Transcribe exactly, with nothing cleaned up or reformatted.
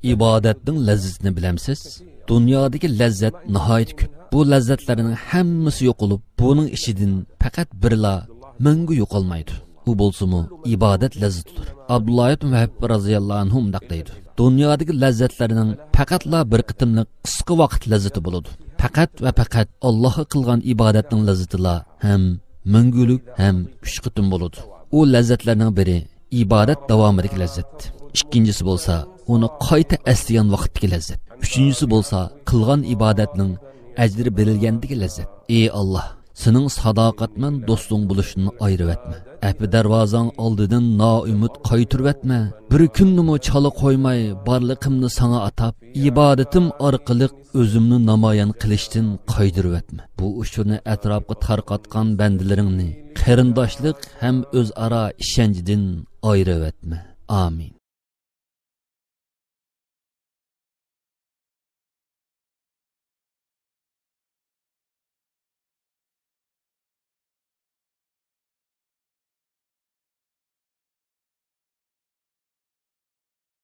ئىبادەتنىڭ لەززىتىنى بىلەمسىز؟ دۇنيادىكى لەززەت ناھايىتى كۆپ. بۇ لەززەتلەرنىڭ ھەممىسى يوقىلىپ، بۇنىڭ ئىچىدىن پەقەت بىرلا مەڭگۈ يوقالمايدۇ. ئۇ بولسىمۇ ئىبادەت لەززىتىدۇر. ئابدۇللا ئىبن ۋەھب رازىياللاھۇ ئەنھۇ مۇنداق دەيدۇ: دۇنيادىكى لەززەتلەرنىڭ پەقەتلا بىر قېتىملىق قىسقا ۋاقىت لەززىتى بولىدۇ. پەقەت ۋە پەقەت ئاللاھقا قىلغان ئىبادەتنىڭ لەززىتىلا ھەم مەڭگۈلۈك ھەم ئۈچ قېتىم بولىدۇ. ئۇ لەززەتلەرنىڭ بىرى ئىبادەت داۋامىدىكى لەززەت. ئىككىنچىسى بولسا ئۇنى قايتا ئەسلىگەن ۋاقىتتىكى لەززەت. ئۈچىنچىسى بولسا قىلغان ئىبادەتنىڭ ئەجرى بېرىلگەندىكى لەززەت. ئى ئاللاھ، سېنىڭ ساداقەتمەن دوستۇڭ بولۇشتىن ئايرىۋەتمە. ئەپۇ دەرۋازاڭ ئالدىدىن نائۈمىد قايتۇرۇۋەتمە. بىر كۈننىمۇ چالا قويماي بارلىقىمنى ساڭا ئاتاپ، ئىبادىتىم ئارقىلىق ئۆزۈمنى نامايان قىلىشتىن قايتۇرۇۋەتمە. بۇ ئۇچۇرنى ئەتراپقا تارقاتقان بەندىلىرىڭنى قېرىنداشلىق ھەم ئۆزئارا ئىشەنچىدىن ئايرىۋەتمە. ئامىن.